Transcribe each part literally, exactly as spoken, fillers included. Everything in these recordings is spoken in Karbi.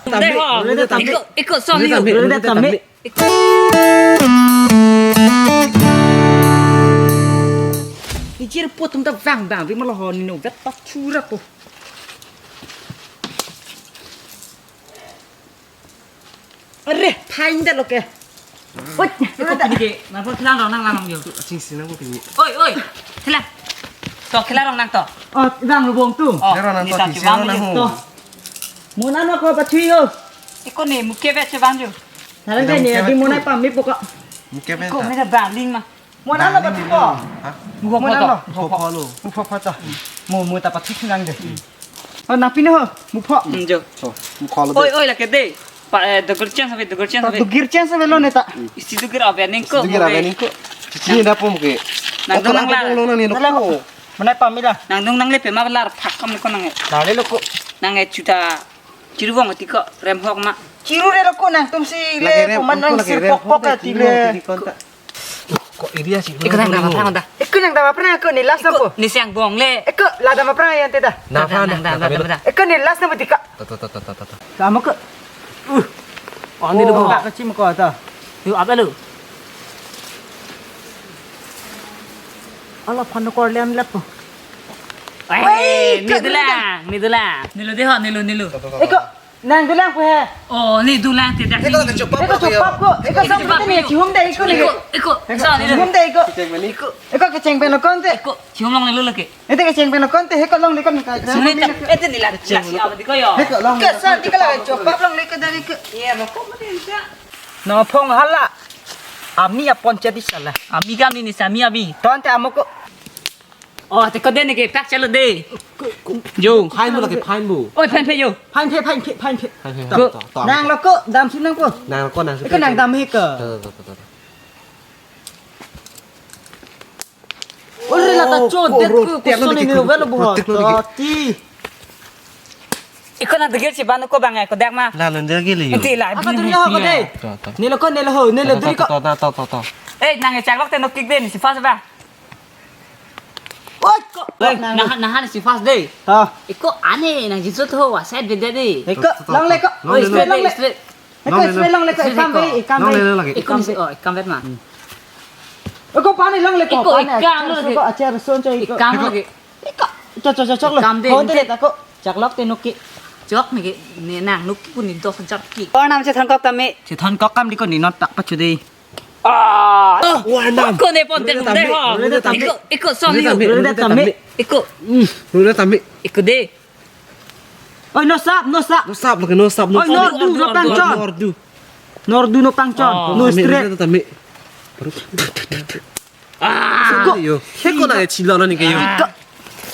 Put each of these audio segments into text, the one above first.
Dei ho. Rule ta tame. Iko, iko, son. Rule ta tame. Rule ta tame. Iko. Ijir po atum ta vang vang, ri ma lo ho, nino vet pa chura po. Are, fine da lo ke. Oi, iko pini ke, nangpo khela rong nang lang yo. Aching sina ko pini. Oi, oi, khela. To, khela rong nang to. Oh, vang lo bong tu. Oh, khela rong nang ni to, ta chisi vang rong nang yo. To. Mo nang ko pachui yo. Iko ne muke ve che vang yo. Nara de ne di mo nai pame po ko. Muke ve ta. Iko ne da baling ma. Mo nang lo pachui ko. Ha? Mo nang lo. Mo pho lo. Mo pho pho ta. Mo mo ta pachui nang de. Oh, nang pini ho, mo pho. Hmm, jo. Mo pho lo. Oi, oi, lake de. Pa, eh, dugir chance ave, dugir chance ave. Dugir chance ave lo ne ta. Isi dugir ave ningko. Isi dugir ave ningko. Chichi da pom ke. Nangdung nang la. Lo nang ni lo. Mo nai pame da. Nangdung nangle pema lar phak kam ko nang. Nangle lo ko. Nang e chuta. Chiru vong ti ko rem hok ma. Chiru re lo ko nangtum si le ko man nang sir pok pok ati le. Ko area si. Iko nang dam aphrang ta. Iko nang dam aphrang ko ne last nang po. Ne siang bong le. Iko la dam aphrang yan te ta. Na pha na. Iko ne last nang po ti ka. To to to to to to. Kamu ke. Uh. Ani lo ba kachim ko ta. Yo apa lo? Ala phan ko lian lap po. Eh, ne dolang, ne dolang. Ne lo de ho, ne lo, ne lo. Iko nang dolang po he. Oh, ne dolang te dak. Iko ke chopap ko. Iko chopap ko. Iko sam te ne chihum de iko ne. Iko, iko. Sa ne lo. Chihum de iko. Iko kecheng pen lo kon te. Iko chihum long ne lo lake. Ete kecheng pen lo kon te he ko long le kon ka. Suni ta. Ete ne la la si ava di ko yo. He ko long. Ke sa ti ka la chopap long le ko dari ko. Ye mo ko mo ni ta. No phong hala. Ami apon chedi sala. Ami kami ni sami abi. Ton te amo ko. Oh, te ko de ne ke pak chalo de. Jo. Fine bu lake fine bu. Oi, fine phe jo. Fine phe, fine phe, fine phe. Fine phe. Ko. To, to, to. Nang lo ko, dam si nang ko. Nang lo ko, nang si. Iko nang dam he ko. To, to, to, to, to. Ore la ta cho det ko, ko soni ne velo bo. Ti. Iko nang degir si banu ko bang ko dak ma. La lun degir li. Ti la. Aka duri ho ko de. To, to. Ne lo ko, ne lo ho, ne lo duri ko. To, to, to, to, to. Eh, nang e chak lok te no kick de ni si fast ba. Oi, ko. Oi, nang, nang, nang han si fast de. To. Iko ane nang jinso tho wa side beda de. Iko, long le ko. Long le, straight, long le. Straight. Iko, long le, straight long le ko, straight ikam ko. Be, ikam be. Long le lagi. Iko ni si, oh, ikam bet ma. Iko pani long le ko, iko pani ikam lo lagi. Ko achi ason cho iko. Ikam lo lagi. Iko. Cho, cho, cho, chok lo. Ikam de. Hon te ta ko. Chak lok te nuki. Chok ni ki, ni nang nuki pun ni dos chak ki. Ko nam si thon kok tame. Si thon kok kam di ko ni non tak pachu de. Ah! Oh, wah, nam. Ko ne pon te de ho. Rule ta tame. Iko, iko son ni. Rule ta tame. Iko. Hmm, rule ta tame. Iko de. Oi, no sap, no sap. No sap lagi, no sap, no sap. Oi, nordu, no pangchon. Nordu. Nordu, no pangchon. Oh. No straight. Tame, tame. Ah. Iko. Yo. He ko na chilo lo ni ke yo. Ah.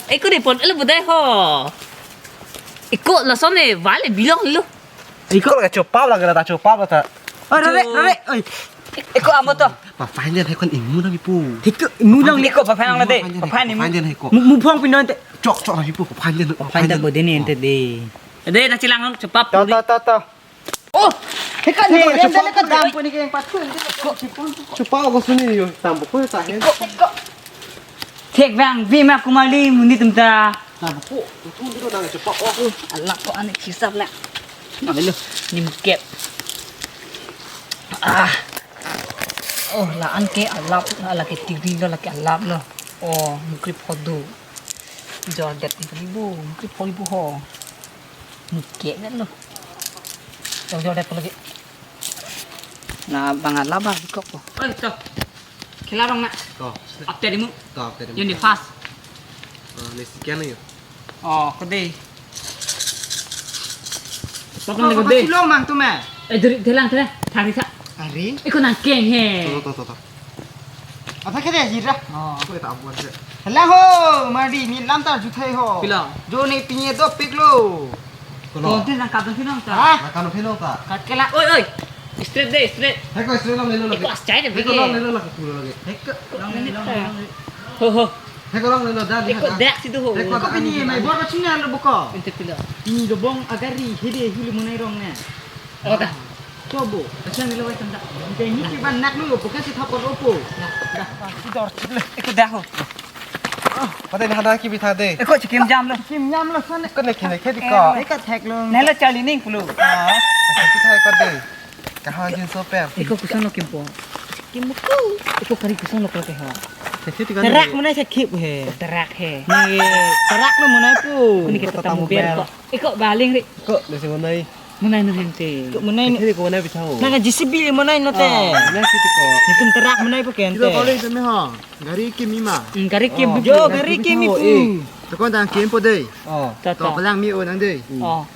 Iko de pon elo budai ho. Iko lason ne vale bilong lo. Iko lagi chopap lagi ta chopap ta. Oi, rare, rare. Oi. Iko amo to. Pa fine den he kon imu na bipu. Iko imu long ni ko pa fine long de. Pa fine imu. Fine den he ko. Mu, mu phong pinon te. Chok chok na bipu pa fine den. Pa fine den bo de ni ente de. De na chilang chopap. To, to, to, to. Oh, he kan ne, rem dan ka dam puni ke yang pathu. Chopap ko suni yo, tam ko ta he. Thek vang, vi ma kumali muni tum ta. Tam ko, tu tu tu nang chopap. Oh, Allah ko ane kisap la. Mangelo, ni mukep. Ah. Oh, la an ke alap, la ke tigri lo, la ke alap lo. Oh, mukri phodu. Jordet ni kali bu, mukri pholi bu ho. Mukep lo. Jor jordet lagi. Na bang alap ba kok ko. Oi, to. Khela rong na. To. Apte di mu. To, apte di mu. Yun di fast. Oh, ni sekian yo. Oh, ko de. Ko ko ko de. Lo mang tu me. Eh, duri thelang thelang. Thari sa. Ari. Iko nang keng he. To, to, to, to. Apa kede jira? Oh. Ko ta abuan se. Hala ho, mari ni lam tar juthai ho. Pila? Jo ne pinye do pik lo. Kono. Konti nang kadon phi nong ta. Ha? Nang kadon phi nong ta. Kat kela. Oi, oi. Straight de, straight. He ko straight long lelo lagi. Iko asai de. He ko long lelo lagi, pulo lagi. He ko long lelo, long lelo. Ho, ho. He ko long lelo, dah. Iko dak situ ho. He ko pini mai bor ka chuna lo boko. Ente pila. Pini dobong agari hede hulu munai rong ne. Oh, ta. Cobo. Asal milo wai tanda. Ente ni ki ban nak lu, bukan si thapor opo. Nah, dah. Iko dah ho. Pade ne hana kibi tha dei. Eko chikim jam lo. Chikim jam lo son. Ko ne khine khedi ko. Eka thek lo. Nelo charli ning pulo. Ah, kibi tha ko dei. Kahang jinso pen. Eko kuson lo kimpo. Kimpo. Eko kari kuson lo ko ke ha. Kheti kan. Terak monai sa khip he. Terak he. Ni terak lo monai pu. Ni kita tamu bel ko. Eko baling ri. Ko desi monai. Monai no hente. Ko monai no. Kheti ko monai bithau. Nang J C B monai no te. Ah, monai kheti ko. Nitum terak monai pu kente. Kita balik teme ha. Gari kim ima. Hmm, gari kim. Oh, yo, gari kim ipu. Tokon tang kimpo dei. Oh. To, to. To, palang mi o nang dei. Oh.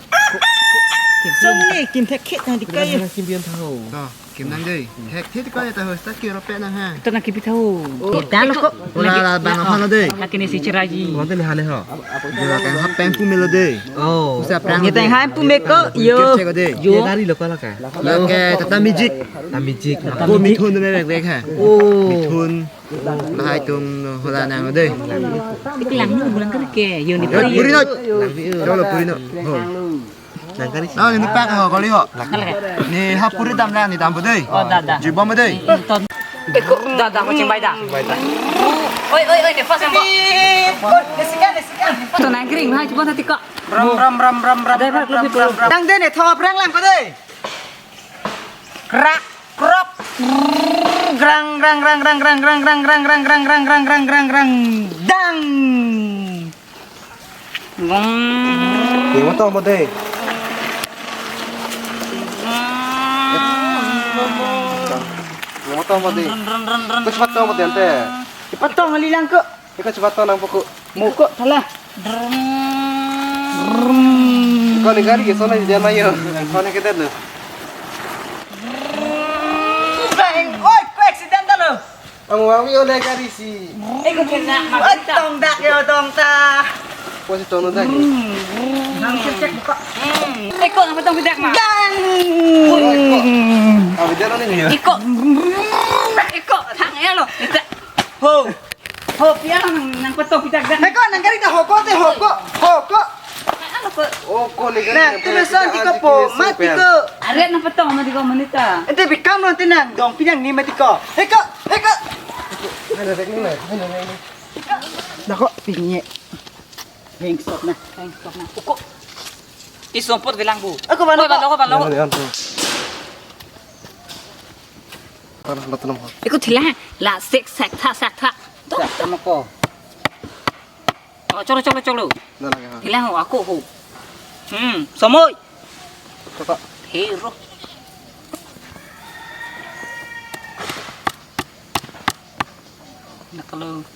Song ni kim thek khit nang dikai. Kim bian thau. To, kim nang dei. Thek thit ko ta hosta ki rope nang ha. To nang kipi thau. Oh. Kita lo ko. Wala la bang apa lo dei. Lagi ni si Cheraji. Wante ni hane ho. Dia kan hap peng pu melo dei. Oh. Usa prang. Ni teng hai pu me ko. Yo. Yo. Gari lo ko la ka. Lake Tata Magic. Tata Magic. Ko Mithun me rek rek ha. Oh. Mithun. Lahai tum hola nang dei. Iklang nu bulan kari ke. Yo ni. Yo, puri no. Cholo puri no. Ho. Nang kari. Na ni pak ho kali ho. Ni ha puri dam lang ni dam dei. Oh, da, da. Jibom dei. Ton. Eko, da, da, ko chingbai da. Oi, oi, oi, ne pas yang. To nang kering hai, coba tadi kok. Ram, ram, ram, ram, ram. Dai, Pak, lebih dulu. Dang dei ne thop rang lang ko dei. Krak, krok. Grang, grang, grang, grang, grang, grang, grang, grang, grang, grang, grang, grang, grang, grang, grang, grang, grang, dang. Grang. Ni mo to mo dei. Ni mo to mo dei. Run, run, run, run, Ko cepat to mo dei ante. Cepat to ngali lang ko. Eko cepat to nang poko. Moko thala. Ko ni gari ke sona di jana yo. Ko ni kita lo. Bang, oi, ko accident ta lo. Ang wang yo le gari si. Eko kena. Oi, tong dak yo, tong ta. Ko si tong dak. Nang cek cek buka. Eko apa tong dak ma? Dang. Abi dia lo ni yo. Eko. Eko, thang ya lo. Ho. Ho, pia nang, nang petok kita dak. Eko, nang gari ta hoko te, hoko, hoko. Ano ko? Oh, ko ni gari. Nah, tu na son tiko po, mati ko. Are nang petok mati ko manita. Ente bikam lo tenang, dong pinang ni mati ko. Eko, eko. Ada teknik na, ada teknik. Nako pinye. Heng stop na, heng stop na. Uko. Ti sompot velang bu. Ako ban, ako ban, ako ban. Eko thila, la sek sek tha sek tha. Dak tama ko. Oh, cholo, cholo, cholo. Na lagi ha. Thila ho, ako ho. Hmm, somoi. Kota. Hero. Nakalo.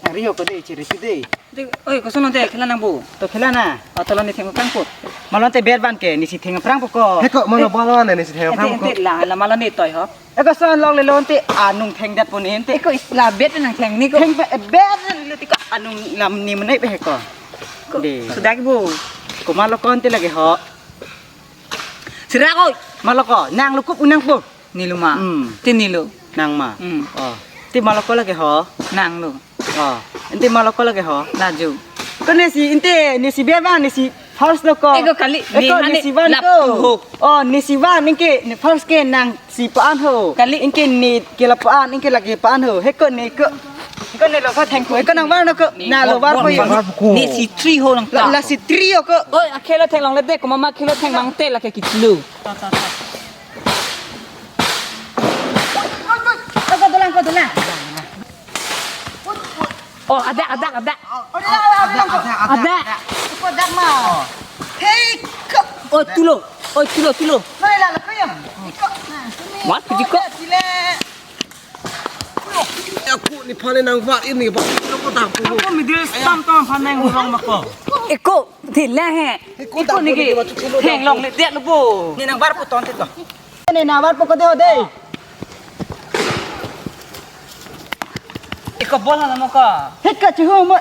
Ari ho ko dei, chiri si dei. Dei, oi, koson dei, khela nang bu. To khela na. Oh, tolon ni theng prang po. Malon te ber ban ke, ni si theng prang po ko. Heko, malon balon ni si theng prang po ko. Ente, ente la, la malon ni toi ho. Eko son long le lon te anung theng dat po ni ente. Eko is la bet nang theng ni ko. Theng bet, bet lo ti ko anung lam ni menai pe ko. Ko, dei. Sudah bu. Ko malon ko ente lagi ho. Sira ko. Malon ko, nang lo kup unang po. Nilo ma. Hmm. Te nilo. Nang ma. Hmm. Oh. Te malon ko lagi ho. Nang lo. Oh. Ente malon ko lagi ho. Laju. Ko ni si ente ni si bia ba ni si first lo ko. Eko kali. Eko ni si van ko. Oh, ni si van ente ni first ke nang si pan ho. Kali. Ente ni ke la pan, ente lagi pan ho. Heko ni ko. Heko ni lo ko theng ko. Heko nang van ko. Na lo var ko yo. Ni si three ho nang ta. La si three ho ko. Oi, akhelo theng long le de ko mama khelo theng mang te la ke kitlo. Ta, ta, ta. Ko dolang, ko dolang. Oh, ada, ada, ada. Ada, ada, ada. Ada. Ko dak ma. Hei, ko. Oh, tulo. Oh, tulo, tulo. Mana la ko yam? Iko. What? Pujiko. Sile. Aku ni phane nang vat ini ba. Ko dak ko. Ko middle stump to phane nang rong ma ko. Eko. Thila he. Eko niki. Theng long le dia lo bo. Ni nang var po ton te to. Ni nang var po ko de ho de. Eko bol hala mo ko. Heka chihu mo.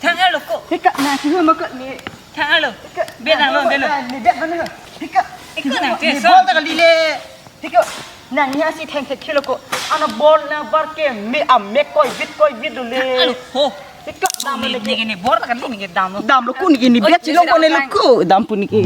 Thang alo ko. Heka na chihu mo ko ni. Thang alo. Be nang lo de lo. Ni de ban ho. Heka. Eko nang te so. Bol ta kali le. Tiko, nang ya si theng thek khelo ko. Ana bol na var ke me a me koi vit koi vit do le. Alo, ho. Tiko, dam le ni ni bor kan ni dam lo. Dam lo ku ni ni bet si lo ko le lo ku. Dam pu ni ke.